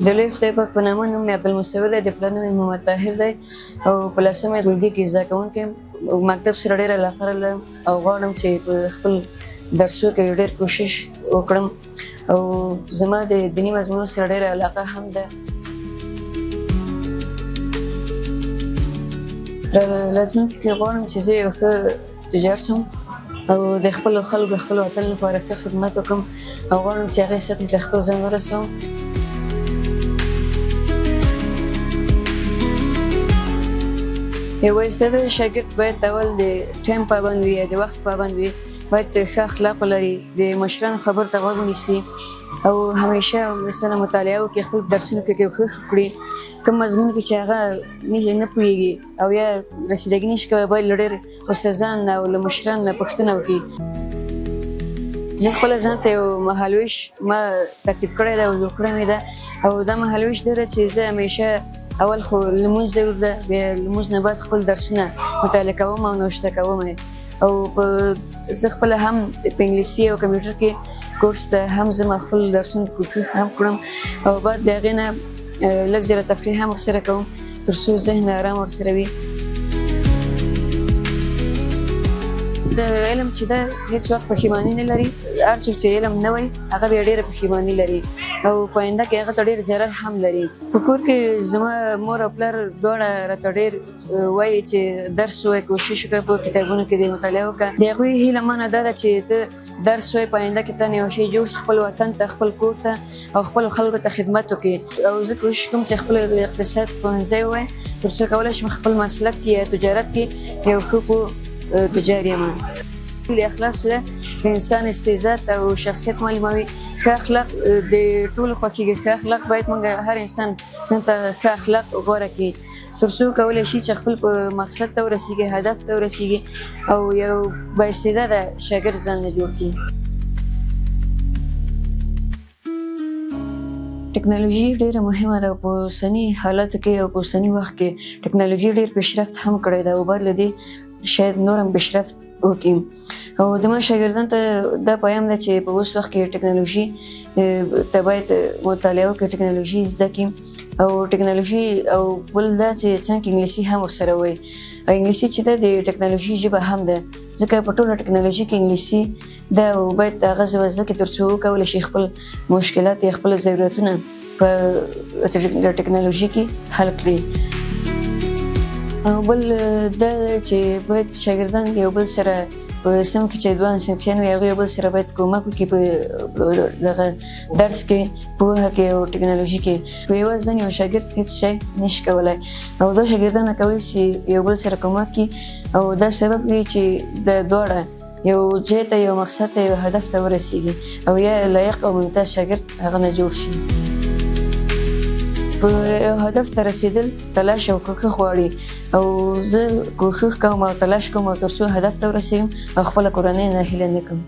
د لوی خدای پاک په نامه، نوم مې عبدالمصور دی، د پلار نوم مې محمد طاهر دی او په لسمه ټولګي کې زده کوونکی یم. مکتب سره ډېره علاقه لرم او غواړم چې په خپل درسو کې ډېر کوشش وکړم او زما د دیني مضمونو سره ډېره علاقه هم ده. راتلونکي کې غواړم چې زه یو ښه تجار شم او د خپلو خلکو، خپل وطن لپاره ښه خدمت وکړم او غواړم چې هغې سطحې ته خپل ځان ورسوم. یو استعداد شاګرد باید اول د ټایم پابند وي، د وخت پابند وي، باید ښه اخلاق ولري، د مشرانو خبرو ته غوږ ونیسي او همیشه مثلا مطالعه وکړي، خپل درسونو کې کوښښ وکړي. کوم مضمون کې چې هغه نه پوهېږي او یا رسیدګي نشي کولی، باید له ډېر استادان او له مشرانو نه پوښتنه وکړي. زه خپله ځان ته یو مهالوېش ما ترتیب کړی دی او جوړ کړی مې ده او دا مهالوېش دا ده چې زه همیشه اول خو لمونځ ضرور ده، بیا لمونځ نه بعد خپل درسونه مطالعه کوم او نوشته کوم او په زه خپله هم په انګلیسي او کمپیوټر کې کورس ته هم زما خپل درسونه کوښښ هم کړم او بعد د هغې نه لږ زره تفریح هم ورسره کوم، تر څو ذهن ارام ورسره وي. د علم چې ده، هیڅ وخت پښیماني نه لري. هر څوک چې علم نه وي، هغه بیا ډېره پښیماني لري او په آینده کې هغه ته ډېر ضرر هم لري. په کور کې زما مور او پلار دواړه راته ډېر وایي چې درس ووایه، کوشش وکړه، په کتابونو کې دې مطالعه وکړه. د هغوی هیله منه دا ده چې ته درس ووایې، په آینده کې ته یو شی جوړ، خپل وطن ته، خپل کور ته او خپلو خلکو ته خدمت وکړي. او زه کوشش کوم چې خپل اقتصاد پوهنځی ووایم، تر څو کولی شم خپل مسلک کې یا تجارت کې یو ښه پوه تجار یم. اخلاق چې ده، د انسان استعداد او شخصیت معلوموي. ښه اخلاق د ټولو خوښیږي. ښه اخلاق باید موږ هر انسان ځان ته ښه اخلاق غوره کړي، تر څو کولی شي چې خپل په مقصد ته ورسیږي، هدف ته ورسیږي او یو با استعداده شاګرد ځان نه جوړ کړي. ټکنالوژي ډېره مهمه ده. په اوسني حالاتو کې او په اوسني وخت کې ټکنالوژي ډېر پیشرفت هم کړی ده او بعد له دې شاید نور هم پیشرفت وکړي. او زما شاګردان ته دا پیام ده چې په اوس وخت کې ټکنالوژي ته باید مطالعه وکړي، ټکنالوژي زده کړي او ټکنالوژي او بل دا چې څنګه انګلیسي هم ورسره وایي او انګلیسي چې ده، د ټکنالوژي ژبه هم ده، ځکه په ټوله ټکنالوژي کې انګلیسي ده او باید هغه ژبه زده کړي، تر څو وکولی شي خپل مشکلات یا خپل ضرورتونه په ټکنالوژي کې حل کړي. او بل دا چې باید شاګردان یو بل سره په صنف کې چې دوه صنفیان وي، هغوی یو بل سره باید کومک وکړي په دغه درس کې، پوهه کې او ټکنالوژي کې. په یوازې ځان یو شاګرد هیڅ شی نشي کولی او دا شاګردان کولی شي یو بل سره کومک کړي او دا سبب وي چې د دواړه یو ځای ته، یو مقصد ته، یو هدف ته ورسیږي او یا لایق او ممتاز شاګرد هغه نه جوړ شي. په یو هدف ته رسیدل تلاش او کوښښ غواړي او زه کوښښ کوم او تلاش کوم تر څو هدف ته ورسیږم او خپله کورنۍ ناهیله نه کړم.